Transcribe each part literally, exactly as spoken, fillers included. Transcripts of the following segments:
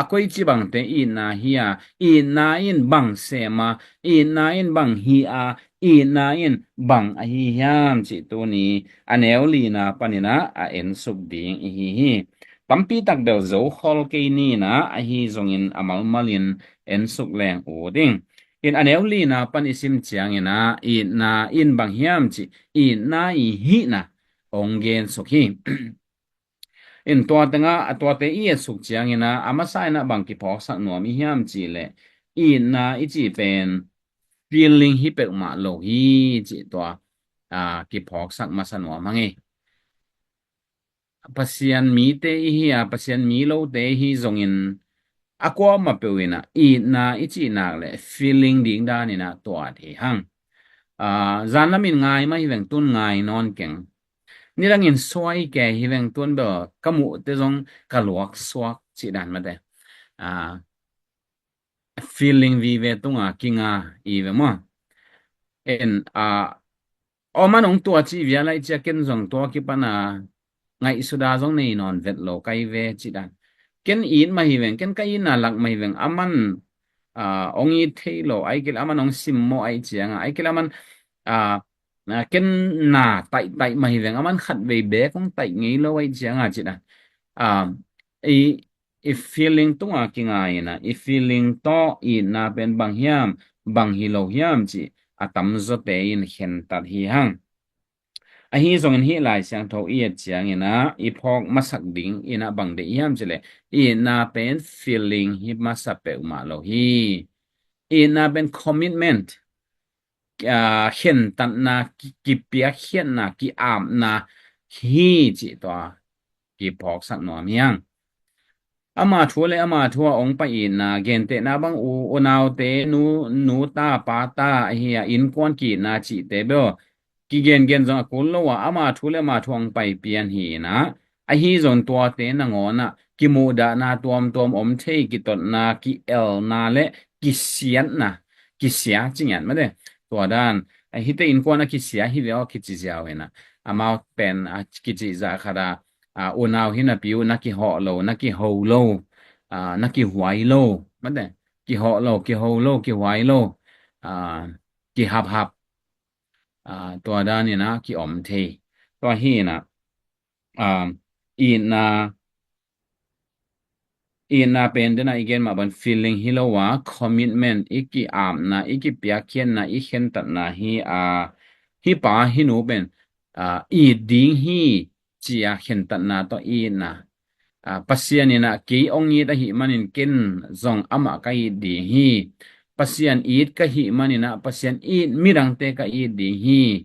a koici bangte itna hi a, itna in bang sem a, itna in bang hi a, itna in bang ahi hiam cih tuni a neu lina panin ah a ensuk ding i hi hi. Tampi tak bel zo khol kei ni in ah, ahi zongin a malmalin ensuk leng uh ding. In a neu lina pan i sim ciangin ah, itna in bang hiam cih, itna i hihna hong gensuk hi. In tua tengah, a tuate i etsuk ciangin ah, a masa in ah bang kiphawksak nuam i hiam cih leh, itna i cih pen feeling hi peuhmah lo hi cih tua, a, kiphawksak masa nuam hang hi. Pasian mite i hi a, Pasian mi lote i hi zongin, a kuamah peuh in ah itna i cih nak leh feeling ding dan in ah tuat hi hang. A, zan lamin ngai mah hi veng, tun ngai nawn keng. Nidangin suai kei hi veng, tun bel ka muhte zong ka luak suak cih dan mate. A, feeling vive tunga kinga i ve maw. En, a, aman hong tua cih vial ai cia, ken zong tua kipan a ngaihsuda zong nei nawn vet lo kai ve cih dan. Ken it mah hi veng, ken ka itna lak mah hi veng, aman, a, hong it thei lo ai kei leh, aman hong simmawh ai cianga ai kei leh, aman, a, a, ken na taihtaih mah hi veng, aman khatvei beek hong taih ngei lo ai cianga cih dan. A, i i feeling tunga kingai in ah, i feeling tawh itna pen bang hiam, bang hi lo hiam cih a tamzawte in khentat hi hang. Ahi zongin hih Lai Siangtho i et ciangin ah, i phawk masak ding in ah bang deih hiam cih leh, itna pen feeling hi masa peuhmah lo hi. Itna pen commitment, a, khentatna, ki-, kipiakkhiatna, ki-apna hi cih tua kiphawksak nuam hi hang. Ama thu le ama thu a hong pai itna, gentehna bang u, unaute, nu, nu ta, pa ta ahi a, innkuan ki-itna cihte bel kigengen zong a kul lo a, ama thu le ama thu a hong pai pian hi in ah, ahi zong tuate nangawn ah kimuhdahna tuamtuam om thei, kitotna, ki-elna le kisiatna, kisia ci ngiat mate. Tua dan, a, hihte innkuan a kisia hi ve aw kici ziau hi in ah, amau pen a kicih zah khat ah, a, unau hi napi uh na kihawh lo, na kiho lo, a, na kihuai lo mate. Kihawh lo, kiho lo, kihuai lo, a, kihaphap, a, tua dan in ah kiom thei. Tua hi in ah, a, itna, itna pen den a i gen mah bang feeling hi lo a, commitment, i ki-apna, i kipiakkhiatna, i khentatna hi a, hih pa hih nu pen, a, it ding hi ci a khentatna tawh itna. A, Pasian in ah kei hong it ahih manin ken zong amah ka it ding hi. Pasian it ka hih manin ah Pasian it midangte ka it ding hi.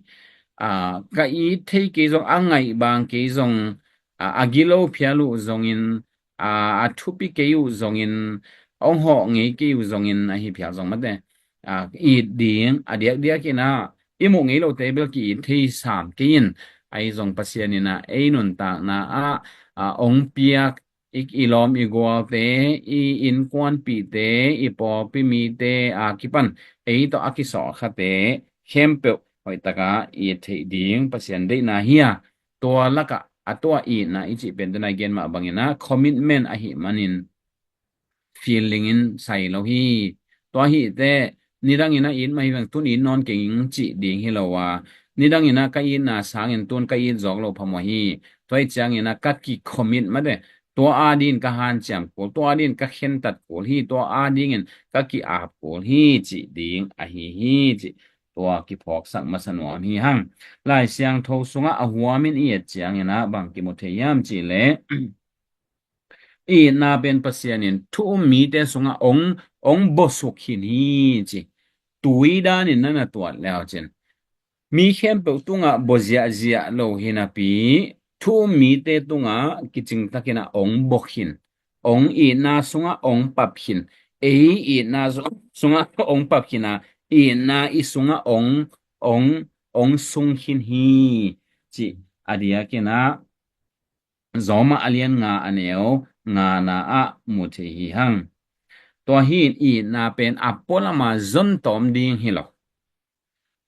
A, ka it thei kei zong, a ngaih bang kei zong, a, a gilo phial uh zongin, a, a thupi kei uh zongin, hong hawh ngei kei uh zongin, ahi phial zong mate, a, it ding, a diakdiak in ah i muh ngei lote bel ki-it thei sam kei in, ahi zong Pasian in ah ei nuntakna ah, a, hong piak i, i lawm i gualte, i innkuanpihte, i pawlpi mite a kipan ei tawh a kisawhkhate khempeuh hoih taka it theih ding Pasian deihna hi a, tua lakah a tua itna i cih pen tena i gen mah bangin ah commitment ahih manin feeling in sai lo hi. Tua hi teh, nidang in ah it mah hi veng, tun it nawn keng cih ding hi lo a, nidang in ah ka itna sangin tun ka it zawk lo phamawh hi. Tua hi ciangin ah ka ki-commit mah teh, tua adingin ka hanciam kul, tua adingin ka khentat kul hi, tua adingin ka ki-ap kul hi cih ding ahi hi cih tua kiphawksak masa nuam hi hang. Lai Siangtho sungah a huamin i et ciangin ah bang kimu thei hiam cih leh, itna pen Pasian in thu um mite sungah ong, ong bosuk khin hi ci. Tui danin na na tuat leu cin, mi khempeuh tungah bo ziahziah lo hi napi, thu um mite tungah kicing takin ah ong bo khin. Ong itna sungah ong pap khin. Ei itna su-, sungah ong pap khin a, itna i sungah ong, ong, ong sung khin hi ci. A diakin ah Roma a lian nga a neu ngana ah mu thei hi hang. Tua hi in itna pen a pualama zon tawm ding hi lo.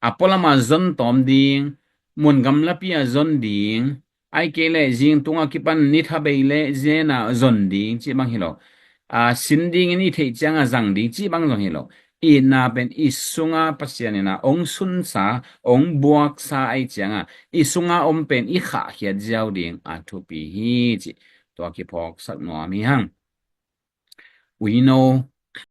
A pualama zon tawm ding, mun gamlapi a zon ding, ahih kei leh zing tungah kipan ni thabei le zena zon ding cih bang hi lo. a, sin dingin i theih cianga zang ding cih bang zong hi lo. Itna pen i sunga Pasian in a hong sunsa, hong buaksa ahi cianga i sunga om pen i khahkhiat ziau ding a thupi hi cih tua kiphawksak nuam hi hang. We know